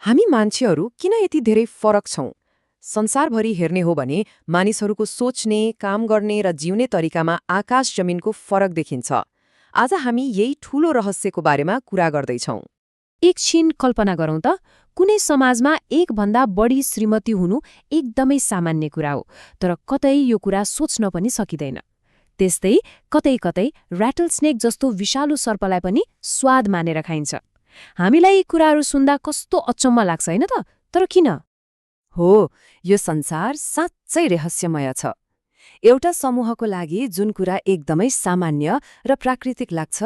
हामी मान्छेहरू किन यति धेरै फरक छौं? संसारभरि हेर्ने हो भने मानिसहरूको सोच्ने, काम गर्ने र जिउने तरिकामा आकाश जमिनको फरक देखिन्छ। आज हामी यही ठूलो रहस्यको बारेमा कुरा गर्दैछौं। एकछिन कल्पना गरौँ त, कुनै समाजमा एकभन्दा बढी श्रीमती हुनु एकदमै सामान्य कुरा हो, तर कतै यो कुरा सोच्न पनि सकिँदैन। त्यस्तै कतै कतै ऱ्याटल स्नेक जस्तो विषालु सर्पलाई पनि स्वाद मानेर खाइन्छ। हामीलाई यी कुराहरू सुन्दा कस्तो अचम्म लाग्छ हैन त, तर किन? हो, यो संसार साँच्चै रहस्यमय छ। एउटा समूहको लागि जुन कुरा एकदमै सामान्य र प्राकृतिक लाग्छ,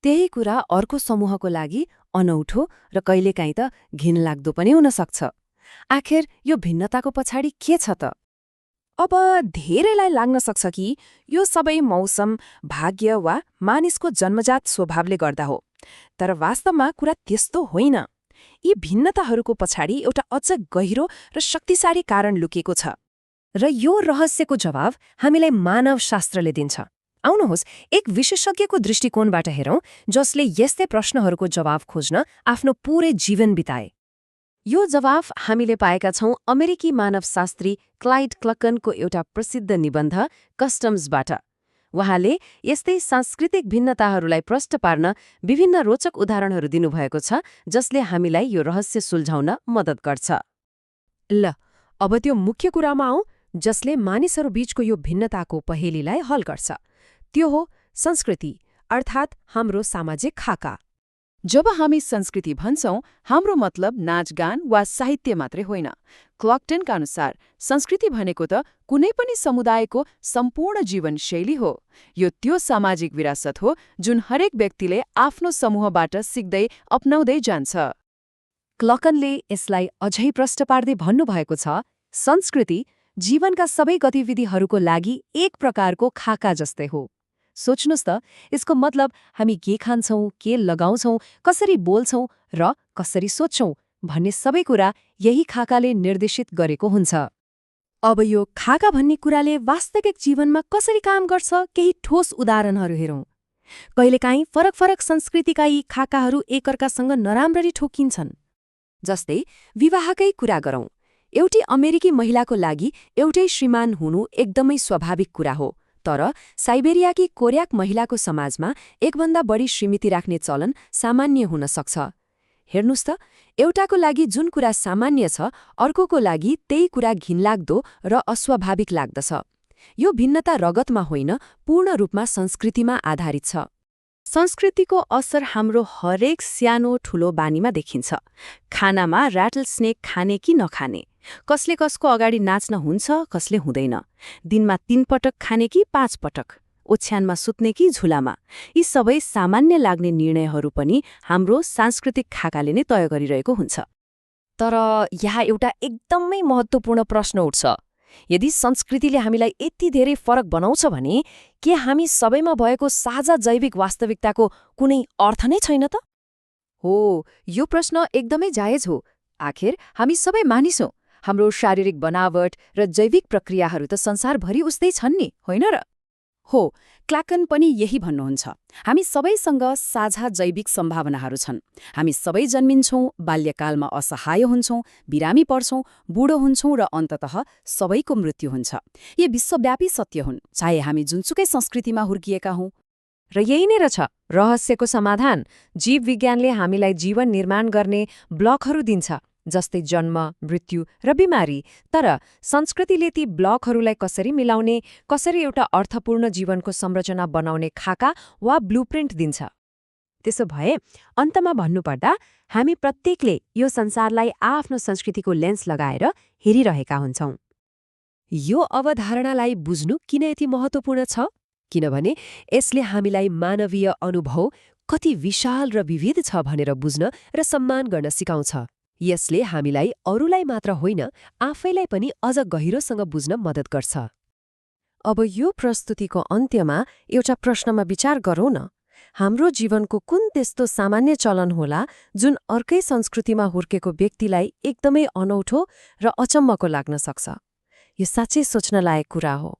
त्यही कुरा अर्को समूहको लागि अनौठो र कहिलेकाहीँ त घिनलाग्दो पनि हुन सक्छ। आखिर यो भिन्नताको पछाडि के छ त? अब धेरैलाई लाग्न सक्छ कि यो सबै मौसम, भाग्य वा मानिसको जन्मजात स्वभावले गर्दा हो। तर वास्तवमा कुरा त्यस्तो होइन। यी भिन्नताहरूको पछाडि एउटा अझ गहिरो र शक्तिशाली कारण लुकेको छ। र यो रहस्यको जवाब हामीलाई मानवशास्त्रले दिन्छ। आउनुहोस्, एक विशेषज्ञको दृष्टिकोणबाट हेरौँ, जसले यस्तै प्रश्नहरूको जवाब खोज्न आफ्नो पूरै जीवन बिताए। यो जवाफ हामीले पाएका छौं अमेरिकी मानवशास्त्री क्लाइड क्लकनको एउटा प्रसिद्ध निबन्ध कस्टम्सबाट। उहाँले यस्तै सांस्कृतिक भिन्नताहरूलाई प्रष्ट पार्न विभिन्न रोचक उदाहरणहरू दिनुभएको छ, जसले हामीलाई यो रहस्य सुल्झाउन मद्दत गर्छ। ल, अब त्यो मुख्य कुरामा आउँ, जसले मानिसहरू बीचको यो भिन्नताको पहेलीलाई हल गर्छ। त्यो हो संस्कृति, अर्थात् हाम्रो सामाजिक खाका। जब हामी संस्कृति भन्छौं, हाम्रो मतलब नाचगान वा साहित्य मात्रै होइन। क्लकटनका अनुसार संस्कृति भनेको त कुनै पनि समुदायको सम्पूर्ण जीवनशैली हो। यो त्यो सामाजिक विरासत हो जुन हरेक व्यक्तिले आफ्नो समूहबाट सिक्दै अपनाउँदै जान्छ। क्लकनले यसलाई अझै प्रष्ट पार्दै भन्नुभएको छ, संस्कृति जीवनका सबै गतिविधिहरूको लागि एक प्रकारको खाका जस्तै हो। सोच्नुस् त, यसको मतलब हामी के खान्छौं, के लगाउँछौं, कसरी बोल्छौं र कसरी सोच्छौं भन्ने सबै कुरा यही खाकाले निर्देशित गरेको हुन्छ। अब यो खाका भन्ने कुराले वास्तविक जीवनमा कसरी काम गर्छ, केही ठोस उदाहरणहरू हेरौँ। कहिलेकाहीँ फरक फरक संस्कृतिका यी खाकाहरू एकअर्कासँग नराम्ररी ठोकिन्छन्। जस्तै विवाहकै कुरा गरौँ। एउटी अमेरिकी महिलाको लागि एउटै श्रीमान हुनु एकदमै स्वाभाविक कुरा हो, तर साइबेरियाकी कोर्याक महिलाको समाजमा एकभन्दा बढी श्रीमती राख्ने चलन सामान्य हुन सक्छ। हेर्नुस् त, एउटाको लागि जुन कुरा सामान्य छ, अर्कोको लागि त्यही कुरा घिनलाग्दो र अस्वाभाविक लाग्दछ। यो भिन्नता रगतमा होइन, पूर्ण रूपमा संस्कृतिमा आधारित छ। संस्कृतिको असर हाम्रो हरेक सानो ठूलो बानीमा देखिन्छ। खानामा ऱ्याटल स्नेक खाने कि नखाने, कसले कसको अगाडि नाच्न हुन्छ, कसले हुँदैन, दिनमा 3 पटक खाने कि 5 पटक, ओछ्यानमा सुत्ने कि झुलामा, यी सबै सामान्य लाग्ने निर्णयहरू पनि हाम्रो सांस्कृतिक खाकाले नै तय गरिरहेको हुन्छ। तर यहाँ एउटा एकदमै महत्त्वपूर्ण प्रश्न उठ्छ। यदि संस्कृतिले हामीलाई यति धेरै फरक बनाउँछ भने के हामी सबैमा भएको साझा जैविक वास्तविकताको कुनै अर्थ नै छैन त? हो, यो प्रश्न एकदमै जायज हो। आखिर हामी सबै मानिस हौं। हाम्रो शारीरिक बनावट र जैविक प्रक्रियाहरू त संसारभरि उस्तै छन् नि, होइन र? हो, क्लाकन पनि यही भन्नुहुन्छ। हामी सबैसँग साझा जैविक सम्भावनाहरू छन्। हामी सबै जन्मिन्छौं, बाल्यकालमा असहाय हुन्छौं, बिरामी पर्छौं, बुढो हुन्छौं र अन्ततः सबैको मृत्यु हुन्छ। यी विश्वव्यापी सत्य हुन्, चाहे हामी जुनसुकै संस्कृतिमा हुर्किएका हौं। र यही नै रहेछ रहस्यको समाधान। जीव विज्ञानले हामीलाई जीवन निर्माण गर्ने ब्लकहरू दिन्छ, जस्तै जन्म, मृत्यु र बिमारी। तर संस्कृतिले ती ब्लकहरूलाई कसरी मिलाउने, कसरी एउटा अर्थपूर्ण जीवनको संरचना बनाउने खाका वा ब्लुप्रिन्ट दिन्छ। त्यसो भए अन्तमा भन्नुपर्दा हामी प्रत्येकले यो संसारलाई आफ्नो संस्कृतिको लेन्स लगाएर हेरिरहेका हुन्छौं। यो अवधारणालाई बुझ्नु किन यति महत्त्वपूर्ण छ? किनभने यसले हामीलाई मानवीय अनुभव कति विशाल र विविध छ भनेर बुझ्न र सम्मान गर्न सिकाउँछ। यसले हामीलाई अरूलाई मात्र होइन, आफैलाई पनि अझ गहिरोसँग बुझ्न मद्दत गर्छ। अब यो प्रस्तुतिको अन्त्यमा एउटा प्रश्नमा विचार गरौँ न। हाम्रो जीवनको कुन त्यस्तो सामान्य चलन होला जुन अर्कै संस्कृतिमा हुर्केको व्यक्तिलाई एकदमै अनौठो र अचम्मको लाग्न सक्छ? यो साँच्चै सोच्न लायक कुरा हो।